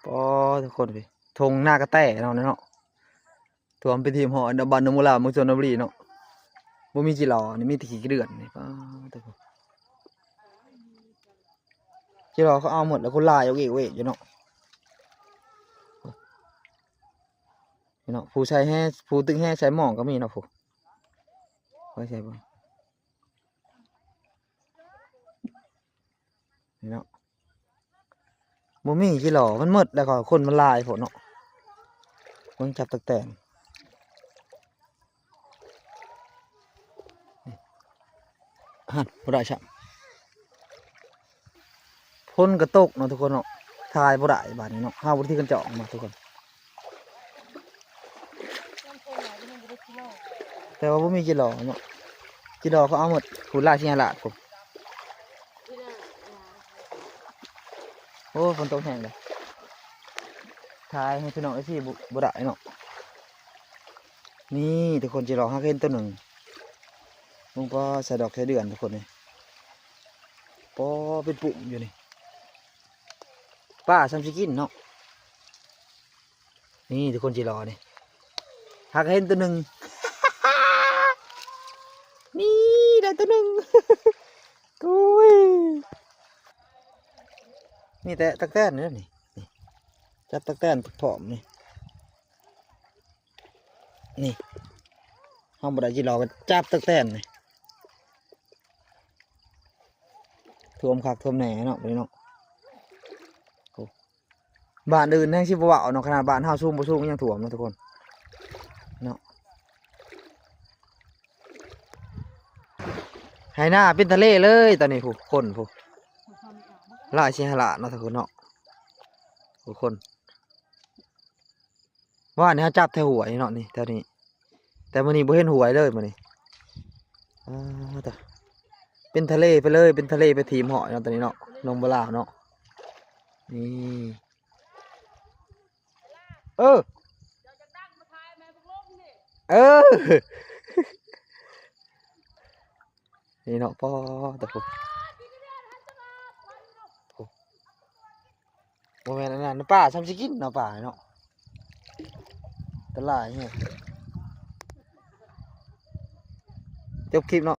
ປາດ ທຸກຄົນເອີຍ ທົ່ງນາກະແຕເນາະ ເນາະ ຖ້ວມໄປທີມຮອດບ້ານໜອງບົວລາວ ເມືອງຊົນນະບູລີເນາະ. ບໍ່ມີຈີຫຼໍ່ນີ້ ມີແຕ່ຂີ້ເດືອນນີ້. ປາດ ທຸກຄົນ ຈີຫຼໍ່ເຂົາເອົາໝົດແລ້ວ ຄົນຫຼາຍເອກເອກຢູ່ເນາະ. ນີ້ເນາະ ຜູ້ໃສ່ແຮ່ ຜູ້ຕຶກແຮ່ໃສ່ໝ້ອງກໍມີເນາະ ຜູ້ ໄວ້ໃສ່ບໍ່ ນີ້ເນາະ. ບໍ່ມີຈີຫຼໍ່ ມັນໝົດແລ້ວ ກໍຄົນມັນຫຼາຍໂພດເນາະ. ເບິ່ງຈັບຕັກແຕນ ຫັ້ນ ບໍ່ໄດ້ຊ້ຳ. ຝົນກໍຕົກເນາະ ທຸກຄົນເນາະ ຖ່າຍບໍ່ໄດ້ບາດນີ້ເນາະ. ເຮົາບໍ່ໄດ້ຖືກກັນຈອກມາ ທຸກຄົນ ແຕ່ວ່າບໍ່ມີຈີຫຼໍ່ເນາະ. ຈີຫຼໍ່ເຂົາເອົາໝົດ ຜູ້ລາຍຊິງຫາລາດພຸ້ນ. ໂອ້ ຝົນຕົກແຮງເດ້ ຖ່າຍໃຫ້ພີ່ນ້ອງເອັຟຊີບໍ່ ບໍ່ໄດ້ເນາະ. ນີ້ ທຸກຄົນ ຈີຫຼໍ່ ຫາກເຫັນໂຕໜຶ່ງ. ເບິ່ງ ປາດ ໃສ່ດອກໃສ່ເດືອນ ທຸກຄົນເອີຍ. ປາດ ເປັນປຸ້ມຢູ່ນີ້ ປາດ ສ່ຳຊິກິນເນາະ. ນີ້ ທຸກຄົນ ຈີຫຼໍ່ນີ້ ຫາກເຫັນໂຕໜຶ່ງ. ນີ້ ໄດ້ໂຕໜຶ່ງ. ໂອ້ຍ ມີແຕ່ຕັກແຕນນີ້ ນີ້ ຈັບຕັກແຕນພ້ອມນີ້. ນີ້ ເຮົາບໍ່ໄດ້ຈີຫຼໍ່ ກໍຈັບຕັກແຕນນີ້. ຖ້ວມຄັກຖ້ວມແນ່ເນາະ ບາດນີ້ເນາະ. ໂອ້ ບ້ານອື່ນແຮ່ງຊິບໍ່ເວົ້າເນາະ ຂະໜາດບ້ານເຮົາສູງບໍ່ສູງຍັງຖ້ວມເນາະ ທຸກຄົນເນາະ. ໄຮ່ນາເປັນທະເລເລີຍຕອນນີ້ ຜູ້ຄົນ ຜູ້ລາຍຊິຫາລາດເນາະ ທຸກຄົນເນາະ. ຜູ້ຄົນ ວານນີ້ເຮົາຈັບແຖວຫ້ວຍເນາະ ນີ້ ແຖວນີ້ ແຕ່ມື້ນີ້ບໍ່ເຫັນຫ້ວຍເລີຍມື້ນີ້. ອາ ເປັນທະເລໄປເລີຍ ເປັນທະເລໄປທີມຫອຍເນາະ ຕອນນີ້ເນາະ ໜອງບົວລາວເນາະ. ນີ້ ເອີ ເອີ ນີ້ເນາະ. ປາດ ໂອ້ ບໍ່ແມ່ນອັນນັ້ນ ປາ ສ່ຳຊິກິນເນາະ ປາເນາະ. ຕະຫຼາຍແຮງ ຈົບຄລິບເນາະ.